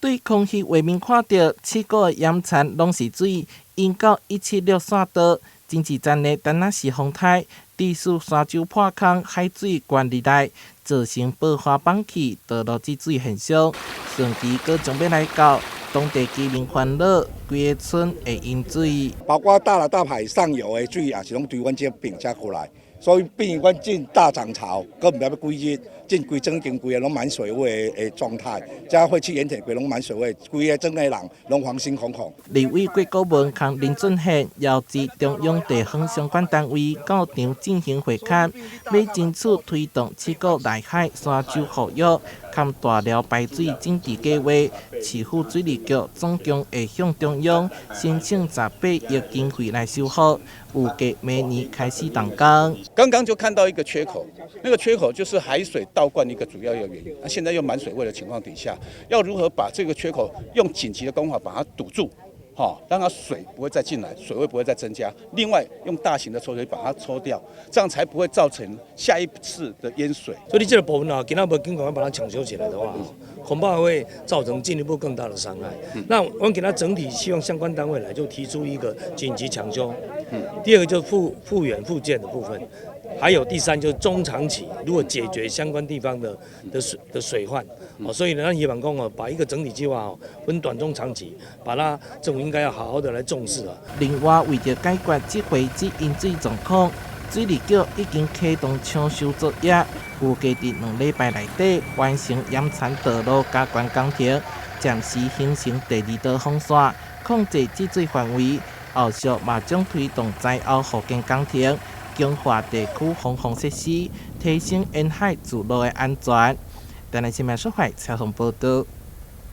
對空氣畫面看著，七股的淹田攏是水，淹到176線道，前一站的丹那是風颱，致使沙洲破空，海水灌入來，造成爆發崩起道路積水現象。汛期閣將欲來到，當地居民煩惱，規個村會淹水。包括大了大海上游的水也是攏對阮這邊才過來，所以變阮進大漲潮，閣毋知欲幾日，進規整間規个攏滿水位的狀態，遮廢棄鹽田規攏滿水位，規个庄的人攏惶心恐恐。立委郭國文佮林俊憲邀集中央地方相關單位到場進行會勘，欲爭取推動七股內海沙洲復育，佮大寮排水整治計劃。市府水利局總共會向中央申請18億經費來修復，預計明年開始動工。剛剛就看到一個缺口，那個缺口就是海水倒灌一個主要的原因。那現在又滿水位的情況底下，要如何把這個缺口用緊急的工法把它堵住，哈，讓它水不會再進來，水位不會再增加。另外，用大型的抽水把它抽掉，這樣才不會造成下一次的淹水。所以你這個部分啊，今仔無緊趕快把它搶修起來的話，恐怕會造成進一步更大的傷害。那我們給他整體希望相關單位來就提出一個緊急搶修。第二個就是復原復建的部分，還有第三就是中長期，如果解決相關地方的水患，哦，所以呢，咱希望講哦，把一個整體計劃哦，分短中長期，把它政府應該要好好的來重視啊。另外，為著解決這回這淹水狀況，水利局已經啟動搶修作業，預計佇2禮拜內底完成淹田道路加懸工程，暫時形成第二道防線，控制積水範圍。後續嘛將推動災後復建工程，強化地區防洪設施，提升沿海築路的安全。台南新聞說採訪報導。